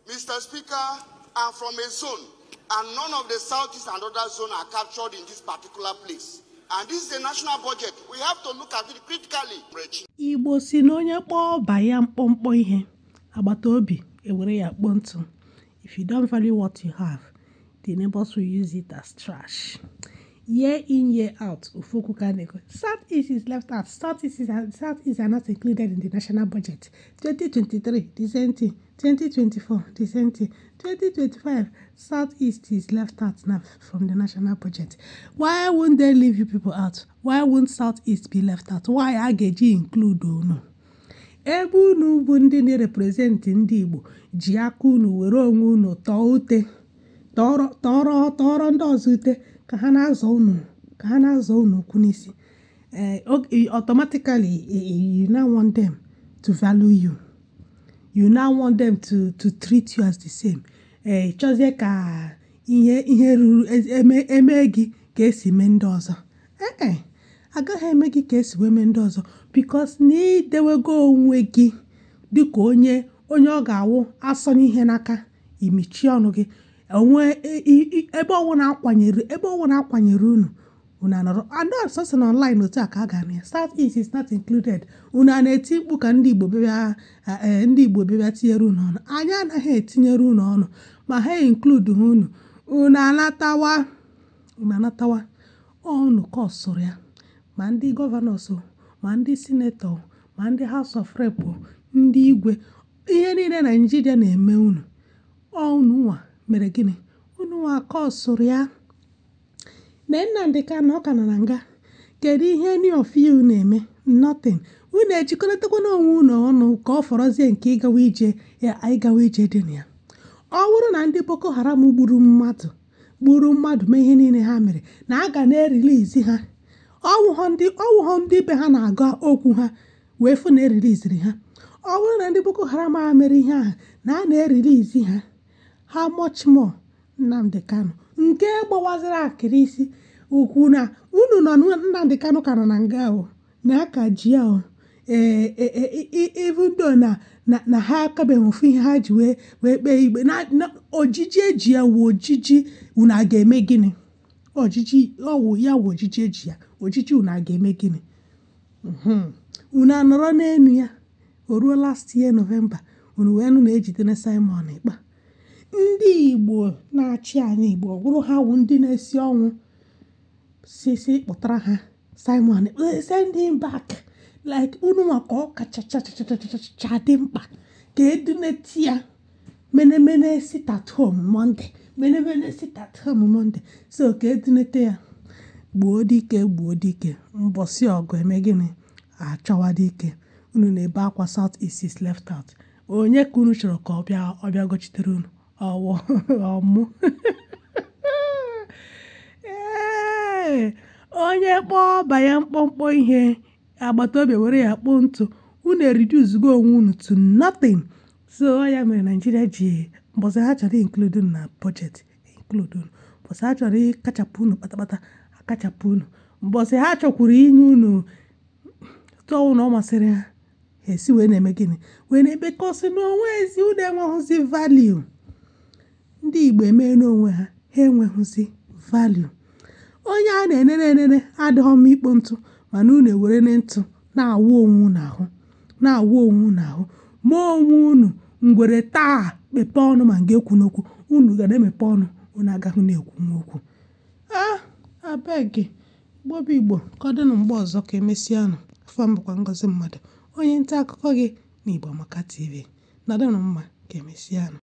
Mr. Speaker, I'm from a zone, and none of the Southeast and other zones are captured in this particular place. And this is a national budget. We have to look at it critically. Igbo si na onye kpọọ ọba ya mkpọmkpọ ihe, agbata obi ewere ya kpoo ntụ. If you don't value what you have, the neighbors will use it as trash. Year in, year out, ofu okwu ka a na-ekwu. South East is left out. South East are not included in the national budget. 2023, the same thing. 2024, the same thing. 2025, South East is left out now from the national budget. Why won't they leave you people out? Why won't South East be left out? Why a ga-eji include unu? Ebe unu bụ ndị na-represent ndị Igbo ji aka unu were onwe unu tọọ ute, tọọrọ tọọrọ tọọrọ ndị ọzọ ute ka ha na-azọ unu, ka ha na-azọ unu okwu n'isi. Automatically you now want them to value you. You now want them to treat you as the same. Ee, chọzie ka ihe ruru eme gị ka esi mee ndị ọzọ. Ee, agaghị eme gị ka esi wee mee ndị ọzọ, because na idewego onwe gị dịka onye ọ ga-awụ asọnye ihe n'aka, imechie ọnụ gị onwe ebe ọnwụ na-akwanyere unu. Unu anọrọ anọ sọsọ na online otu a ka a ga-anụ ya, "South East is not included." Unu a na-eti mkpu ka ndị Igbo bịa, ndị Igbo bịa tinyere unu ọnụ. Anyị anaghị etinyere unu ọnụ ma ha include ha unu. Unu anatawa, unu anatawa unu kọsụrụ ya, ma ndị governors, ma ndị senator, ma ndị House of Rep, ndị igwe, ihe niile Naijiria na-eme unu. Ọ unu nwa mere gịnị? Unu nwa kọsụrụ ya. Na Nnamdi Kanu, ọ ka nọ na nga. Kedu ihe any of you na-eme? Nothing. Unu ejikọtakwana onwe unu ọnụ ka ọ fọrọzie nke ịgawa ije ya, ịgawa ije dị na ya. Ọ bụrụ na ndị Boko Haram gburu mmadụ mee ihe niile ha mere, na a ga na-erilizi ha, ọwụghọ ndị be ha na-aga okwu ha wee fụ na eriliziri ha. Ọ bụrụ na ndị Boko Haram a mere ihe ahụ na a na-erilizi ha, how much more Nnamdi Kanu, nke gbawaziri akịrị isi ukwu na unu nọ. Nnamdi Kanu ka nọ na nga o, na aka ji ya o. Ee, even though na ha akabeghị ofu ihe ha ji wee kpee ikpe na ojiji eji ya wụ ojiji, unu a ga-eme gịnị? Ojiji ọwụ ya wụ ojiji eji ya ojiji, unu a ga-eme gịnị? Unu anọrọ n'elu ya. O ruo last year November, unu wee nụ na-ejidere Simon Ekpa. Ndị Igbo na-achị anyị, Igbo ọ bụrụ ha wụ ndị na-esi ọnwụ si kpụtara ha Simon, send him back, like unu nwa ka ọ kachachachachacha dị mkpa ka eduneti ya. Mene sit at home Monday, mene sit at home Monday, so ka edunete ya. Gbuo dike, gbuo dike, mbọsị ọgụ eme gịnị? Achọwa dike. Unu na-ebe akwa South East is left out. Onye ka unu chọrọ ka ọ bịa, ọ bịa gochitere unu? Ọwụ ọmụ. Ee, onye kpọọ ọba ya mkpọmkpọ ihe, agbata obi were ya kpoo ntụ. Unu eriduzigo onwe unu to nothing. So ọ ya mere Naijiria ji, mbọsị ha chọrọ include unu na budget, include unu. Mbọsị ha chọrọ ịkachapụ unu kpatakpata, akachapụ unu. Mbọsị ha chọkwuru inye unu tụọ na ọ masịrị ha, ha esi wee na-eme gịnị? Wee na-ebekọsị n'onwe ezi. Unu enweghịzi value. Ndị Igbo emee n'onwe ha, ha enweghịzi value. Onye a na-enene enene adịghị mma ikpo ntụ, mana unu ewere ntụ na-awụ onwe unu ahụ, na-awụ onwe unu ahụ, ma onwe unu ngwere taa mepee ọnụ ma nga ekwu n'okwu. Unu ga na-emepe ọnụ, unu agaghị na-ekwu okwu. A abeg, Igbo bụ Igbo, ka ọ dịnụ mgbe ọzọ. Ka emesịanụ. Afọ m bụkwa Ngozi Mmadụ, onye nta akụkọ gị na Igbo Amaka TV. Nọdụnụ mma, ka emesịanụ.